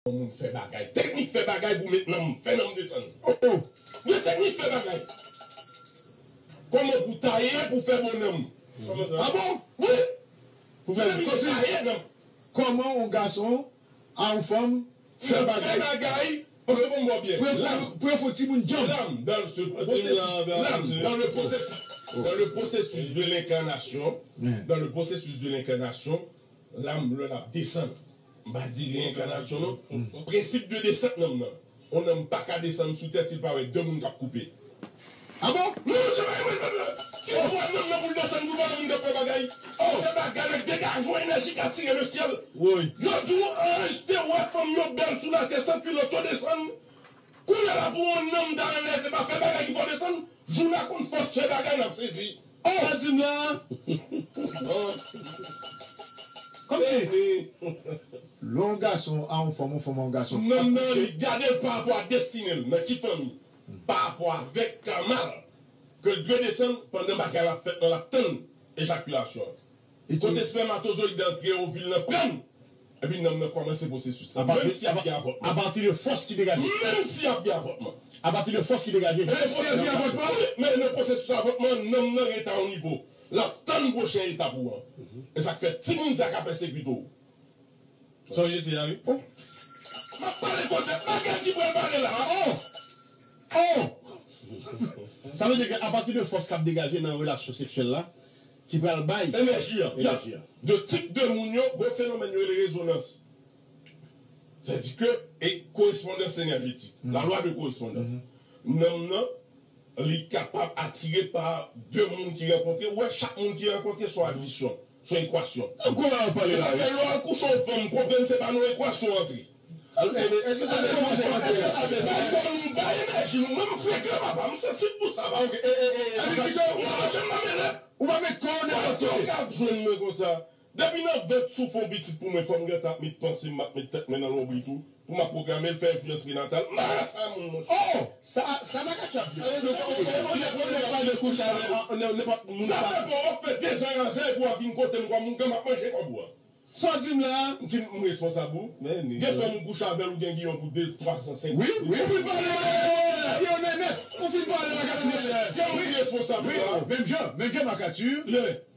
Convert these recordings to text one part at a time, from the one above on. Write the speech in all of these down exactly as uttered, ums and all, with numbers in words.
Yon moun fè bagay. Teknik fè bagay pou met nanm, fè nanm desann. Oh, oh. Gen teknik fè bagay. Kòman pou taye pou fè bon nanm? Kòman sa? Ah bon? Wi. Pou fè depi kòmsi taye nanm. Kòman yon gason a yon fanm fè bagay? Fè bagay. Paske bon, bon, byen. Pou yo fè, pou yo fè timoun djanm. L'âme, dans ce processus, l'âme, dans le processus, dans le processus de l'incarnation, dans le processus de l'incarnation, l'âme, lè l ap desann. M pa di reyenkanasyon, non. Prensip de desant nanm nan. On nanm pa ka desann sou tè si l pa wè de moun k ap koupe. Ah bon? Non, se pa yon moun nan. Ki pou wè nanm nan pou l desann pou pa moun k ap fè bagay? Oh, se bagay avèk degaje yon enèji k atire le syèl. Wi. Yo di w anj te wè fanm yo bèl sou latè san kilòt yo desann. Kounye a la pou yon nanm ta anlè, se pa fè bagay ki fè w desann. Jou n a konn fòs fè bagay n ap sezi. Oh! Sa di m la. Kòmsi lè yon gason a yon fanm, yon fanm a yon gason. Nanm nan li gade l pa rapò a destine l, nan ki fanmi, pa rapò avèk kama l, ke l dwe desann pandan bagay la ap fèt nan l ap tann ejakilasyon an. Kote espèmatozoyid la antre, ovil lan pran l, epi nanm nan kòmanse pwosesis la. Menm si ap gen avòtman. Apati de fòs ki degaje. Menm si ap gen avòtman. Apati de fòs ki degaje. E si ap gen avòtman? Wi, men nan pwosesis avòtman, nanm nan rete a yon nivo. L ap tann pwochen etap ou an. E sa k fè timoun sa ka pèsekite w. Sa w jete a, wi. Oh. M ap pale koze, pa gen ki pral pale la. Oh! Oh! Sa vle di ke apati de fòs k ap degaje nan relasyon seksyèl la, ki pral bay enèji an, enèji an. De tip de moun yo, gon fenomèn yo rele rezonans. Sa di ke, e korespondans enèjetik, la lwa de korespondans. Nanm nan, li kapab atire pa de moun ki rankontre. Ou wè, chak moun ki rankontre se yon adisyon, se yon ekwasyon. Nan kwa w ap pale la? E sa fè lè w al kouche yon fanm, konprann se pa nan ekwasyon w antre. Èske sa vle di, èske sa vle di? Bay fò nou bay enèji nou. Mwen m frekan, papa, m sansib pou sa, papa. Ok, e, e, e, e, mwen, mwen, jan m nan mele. Ou pa met kò w nenpòt kote. Ou ka jwenn mwen konsa. Depi nan vant si w fè yon pitit pou mwen, fò m gentan ap met panse m, m ap met tèt mwen nan lonbrit ou, pou m ap pwograme l, fè enfliyans prenatal. Marasa moun, monchè. Oh! Sa, sa Makati ap di. Olye, olye, olye, olye pale kouche avè, a, nenpòt moun. Sa fè bon, w ap fè dezan raze, epi w ap vin kote m kòm moun, m ap manje kòb ou a. Sa w di m la? M ki, m responsab ou? Gen fanm ou kouche avè l, ou gen giyon pou de, twa san, senk. Wi, wi. Ou fin pale la, Makati. Ou fin pale la, Makati, monchè. Gen moun ki responsab ou la. Menm jan, menm jan, Makati.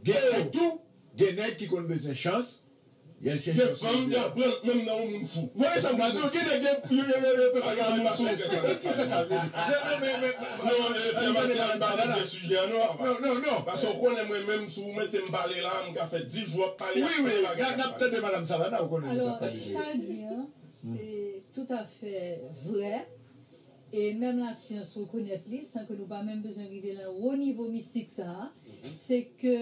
Gen nèg tou. Gen nèg ki konn bezwen chans, y al chèche yon solution. Gen fanm, y al pran menm nan yon moun fou. Voye sa m ba nou, gen nèg yo, yo, yo, yo, yo fè bagay moun fou. Kisa sa vle di? Non, men, men, men, non, e, Pierre Martin, ann pa kite sijè a, non, apa. Non, non, non. Paske w konnen mwen menm, si w mete m pale la, m ka fè dis jou ap pale, ap pale bagay. Wi, wi, n ap tande madanm Savannah, ou konnen nou t ap pale de. Alò, sa l di an, se toutafè vrè. E menm lasyans rekonèt li, san ke nou pa menm bezwen rive nan wo nivo mistik sa a, se ke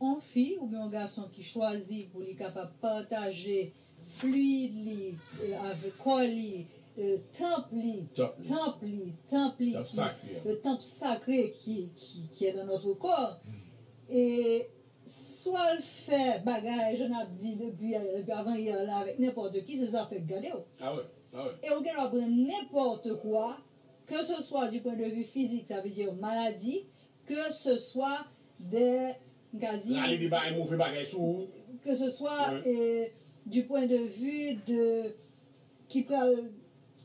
yon fi oubyen yon gason ki chwazi pou li kapab pataje fliyid li, e, avèk kò li, e, tanp li, tanp li, tanp li, tanp sakre, e, tanp sakre ki, ki, qui est dans notre corps. E swa l fè bagay, jan n ap di depi, depi avan yè la, avèk nenpòt ki, se zafè k gade w. Ah ouais, ah ouais. E ou gen dwa pran nenpòt kwa, ke se swa du point de vue physique, sa vle di maladi, ke se swa de, m ka di, rale de bagay, move bagay sou ou. Ke se swa, e, du point de vue de, ki pral,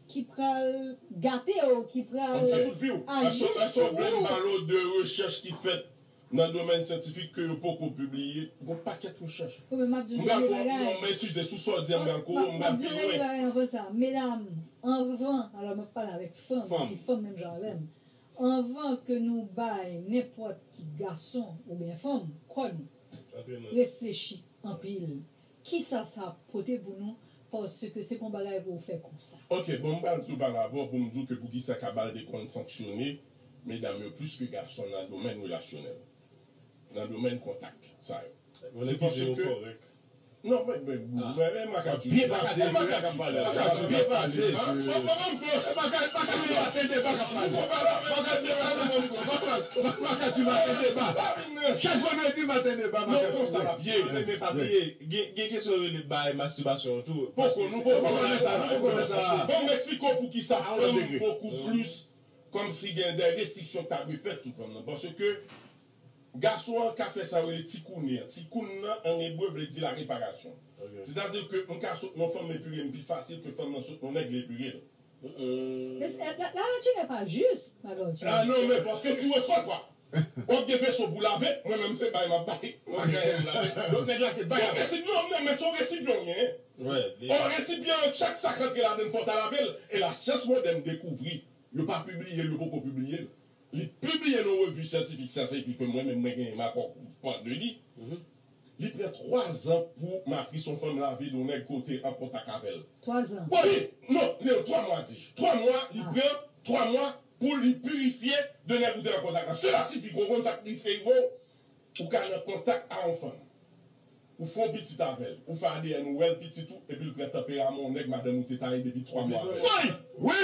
ki pral gate w, ki pral aji sou ou. Tout vi w. Èske, èske w vle m pale w de rechèch ki fèt nan domèn syantifik ke yo poko pibliye? Gon pakèt rechèch. Wi, men m ap di w yon bagay. M pral pran, non, men eskize, sou sa w di a, m pral kore, m pral pi lwen. M ap di w yon bagay anvan sa. Medam, anvan, alò m ap pale avèk fanm, ki fanm menm jan avè m. Anvan ke nou bay nenpòt ki gason oubyen fanm kò nou, reflechi anpil. Kisa sa ap pote pou nou? Paske se pa yon bagay pou w fè konsa. Ok, bon, m pral tou pale avè w pou m di w ke poukisa Kabal te konn sanksyone medam yo plis ke gason nan domèn relasyonèl, nan domèn kontak sa yo. Se paske Non, men, men, men, men, Makati. Byen pase, Makati, Makati, byen pase. Makati maten deba k ap pale. Makati maten deba. Chak vandredi maten deba, Makati. Non, konsa l ap ye. Men, men pa bliye, gen, gen kesyon yo rele bay mastibasyon an tou. Poko, nou poko konnen sa, nou poko konnen sa. Bon, m eksplike w poukisa fanm bokou plis, kòmsi gen de restriksyon k ta dwe fèt sou fanm nan. Paske Gason an ka fè sa yo rele tikoune an. Tikoun nan, an ebre, vle di la réparation. Sètadi ke m ka sot nan fanm epire m pi fasil ke fanm nan sot nan nèg li epire l. Mais la, la, la nature n'est pas juste, ma grande. Ah non, men paske tu reçois quoi. W ap gen veso pou lave, mwen menm se bay m ap bay. Mwen gen yon lave. Donk nèg la se bay. Yon resi non, non, men se yon resipyan w gen. Yon resipyan an, chak sa k rantre ladan l fò w ta lave l. E lasyans modèn dekouvri, yo pa pibliye l, yo poko pibliye l. Li pibliye nan yon revi syantifik, Science et Vie, ke mwen menm mwen genyen, m akò pa de li. Li pran twa zan pou matris yon fanm lave yon nèg kote an kontak avè l. Twa zan. Wi, non, li twa mwa di. Twa mwa, li pran twa mwa pou li pirifye de nèg ou te an kontak la. Sela sifi ke w konn sa k riske rive w, ou ka nan kontak a yon fanm. Ou fè yon pitit avè l. Ou fè A D N, ou wè l pitit ou, epi l pran tanperaman yon nèg madanm ou te ta ye depi twa mwa avè l. Wi! Wi!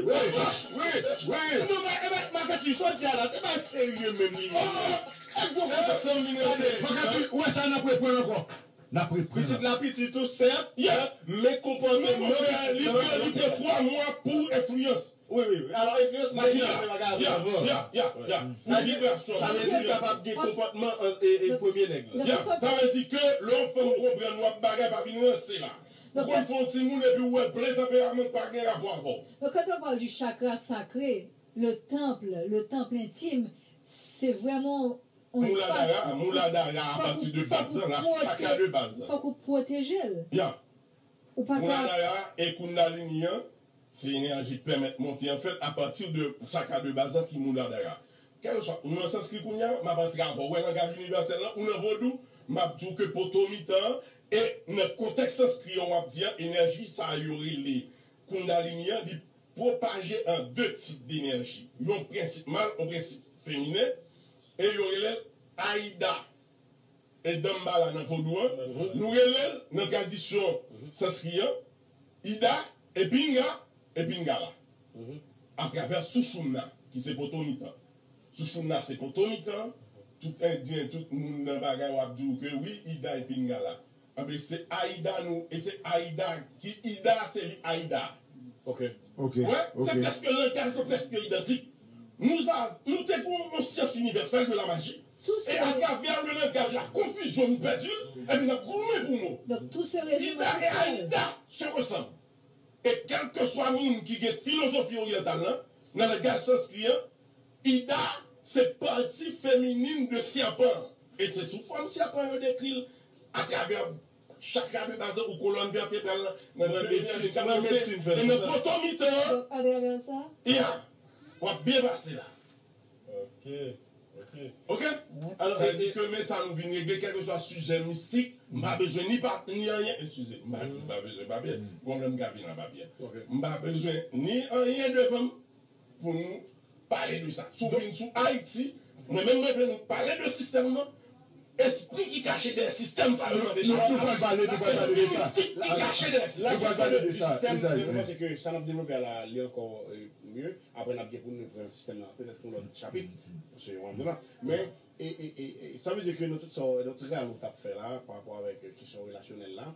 Wi! Wi! Wi! Non, men, e ben, Makati, sa w di a la, se pa serye menm li. Oh! E gwo konpòtman m vin rete. Makati, ou wè sa n ap reprann ankò. N ap reprann. Pitit la pitit ou, sèt, men konpòtman pitit la. Li pran twa mwa pou enfliyans. Wi, wi, wi. Alò, enfliyans la ki fè bagay avè avan. Ya, ya, ya, ya. Pou vibrasyon. Sa vle di l kapab gen konpòtman premye nèg la. Ya, sa vle di ke lè yon fanm konprann w ap bagay pa vin ranse la. Ou konn fè yon timoun epi w wè l plen tanperaman k pa gen rapò avè w. Donc, quand on parle du chakra sacré, le temple, le temple intime, c'est vraiment un espace. Mouladara, Mouladara apati de baz lan, la chakra de baz lan. Fòk ou pwoteje l. Ya. Mouladara e Kundalini an, se enèji k pèmèt monte an fèt apati de chakra de baz lan ki Mouladara. Kèlkeswa, ou nan sanskrit kounye a, m ap antre avè w. Ou wè langaj inivèsèl lan, ou nan vodou, m ap di w ke poto mitan an, e nan kontèks sanskrit an w ap di an, enèji sa a yo rele Kundalini an, li pwopaje an de tip denèji. Yon prensip mal, yon prensip feminen, e yo rele l Aida. E Danmbala nan vodou an, nou rele l nan tradisyon sanskrit an, Ida, e Pinga, e Pingala. Atravè Sushumna, ki se poto mitan. Sushumna se poto mitan, tout endyen, tout moun nan bagay w ap di w ke wi, Ida e Pingala. Anben, se Aida nou, e se Aida ki Ida, se li Aida. Ok. Ok. Wè, se prèske langaj yo prèske idantik. Nou a, nou te gen yon syans inivèsèl de la maji. E atravè le langaj la konfizyon nou pèdi l, epi n ap goumen pou mo. Ida e Aida se resanm. E kèlkeswa moun ki gen filozofi oryantal lan, nan langaj sanskrit an, Ida se pati feminin de sèpan an. E se sou fòm sèpan yo dekri l atravè chakra de baz lan ou kolòn vètebral lan, nan de enèji k ap monte, e nan poto mitan an, ya, w ap byen pase la. Ok. Ok. Ok? Sa vle di ke men sa nou vin regle, kèlkeswa sijè mistik, m pa bezwen ni pa, ni anyen, eskize, m pa di m pa bezwen papye, gon lè m ka vin an papye. M pa bezwen ni anyen devan m pou nou pale de sa. Si w vin sou Ayiti, mwen menm mwen vle nou pale de sistèm nan. Espri ki kache dèyè sistèm sa yo mande chanje. Nou pral pale, nou pral pale de sa. Espri mistik ki kache dèyè sistèm. Nou pral pale de sa. Mwen panse ke sa n ap devlope a la, li ankò mye. Apre n ap gen pou nou reprann sistèm nan petèt yon lòt chapit. Se yon anmou la. Men, e, e, e, e, sa vle di ke nan tout sa, nan tout rale w t ap fè la, pa rapò avèk kesyon relasyonèl la,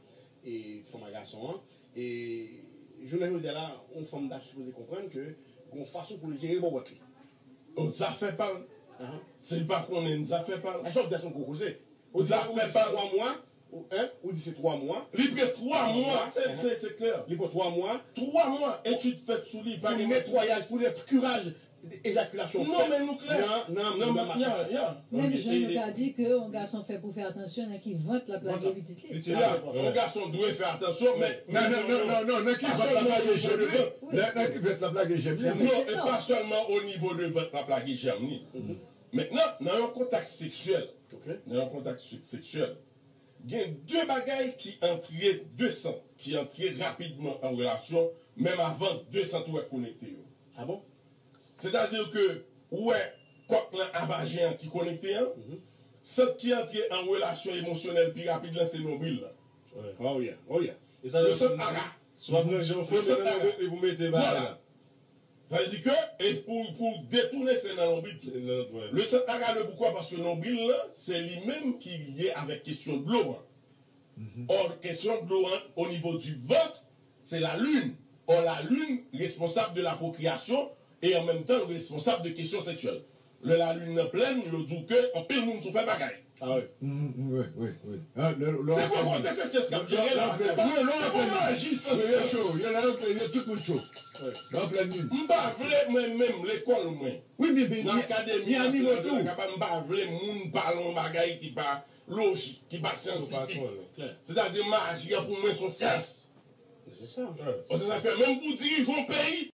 e fanm a gason an, e jounen jodi a la, yon fanm ta sipoze konprann ke gon fason pou l jere bòbòt li. Yon zafè pa l. Si l pa konnen, yon zafè pa l. Sa w di a se yon gwo koze. Ou di se twa mwa, ou di se twa mwa. Li pran twa mwa, se klè. Li pran twa mwa. Twa mwa, etid fèt sou li, pa gen netwayaj, pou netwayaj, ejakilasyon fèt. Non, men nou klè. Nan, nan, nan, nan matris. Menm jan nou ka di ke yon gason fè pou fè atansyon nan ki vant l ap lage pitit li. Ya, yon gason dwe fè atansyon, men. Non, non, non, non, nan ki vant l ap lage jèm li. Nan ki vant l ap lage jèm li. Non, e pa sèlman o nivo de vant l ap lage jèm li. Mentnan, nan yon kontèks seksyèl, nan yon kontèks seksyèl, gen de bagay ki antre, de sant ki antre rapidman an relasyon, menm avan de sant ou wè konekte yo. A bon? Sètadi ke ou wè kòk lan a vajen an ki konekte an, sant ki antre an relasyon emosyonèl pi rapid lan se nonbril lan. Oh yeah, oh yeah. Le sant ara. Le sant ara. Sa vle di ke, e pou, pou detounen, se nan lonbrit. Le sant ara de poukwa? Paske lonbrit lan, se li menm ki lye avèk kesyon dlo an. Or, kesyon dlo an, o nivo du vant, se la lin. Or, la lin responsab de la pwokreyasyon e an menm tan responsab de kesyon seksyèl. Lè lalin nan plèn, yo di w ke anpil moun sou fè bagay. Ah oui. Mm, mm, wi, wi, wi. Ah, lè, lè, Se pwofesè Sensyès k ap jere la. Se pa, se pa maji Wi, yo Sensyès. cho, yo la, yo, yo tout moun cho. Nan plèn moun. M pa vle mwen menm lekòl mwen. Wi, men, men, Nan akademi ni animo nasyonal de tou. Lakapa, m pa vle moun pale yon bagay ki pa lojik, ki pa Ou pa syantifik. Konnen, klè. Sètadi maji a pou mwen se yon syans. Se sa. Paske sa fè menm pou dirijan yon peyi,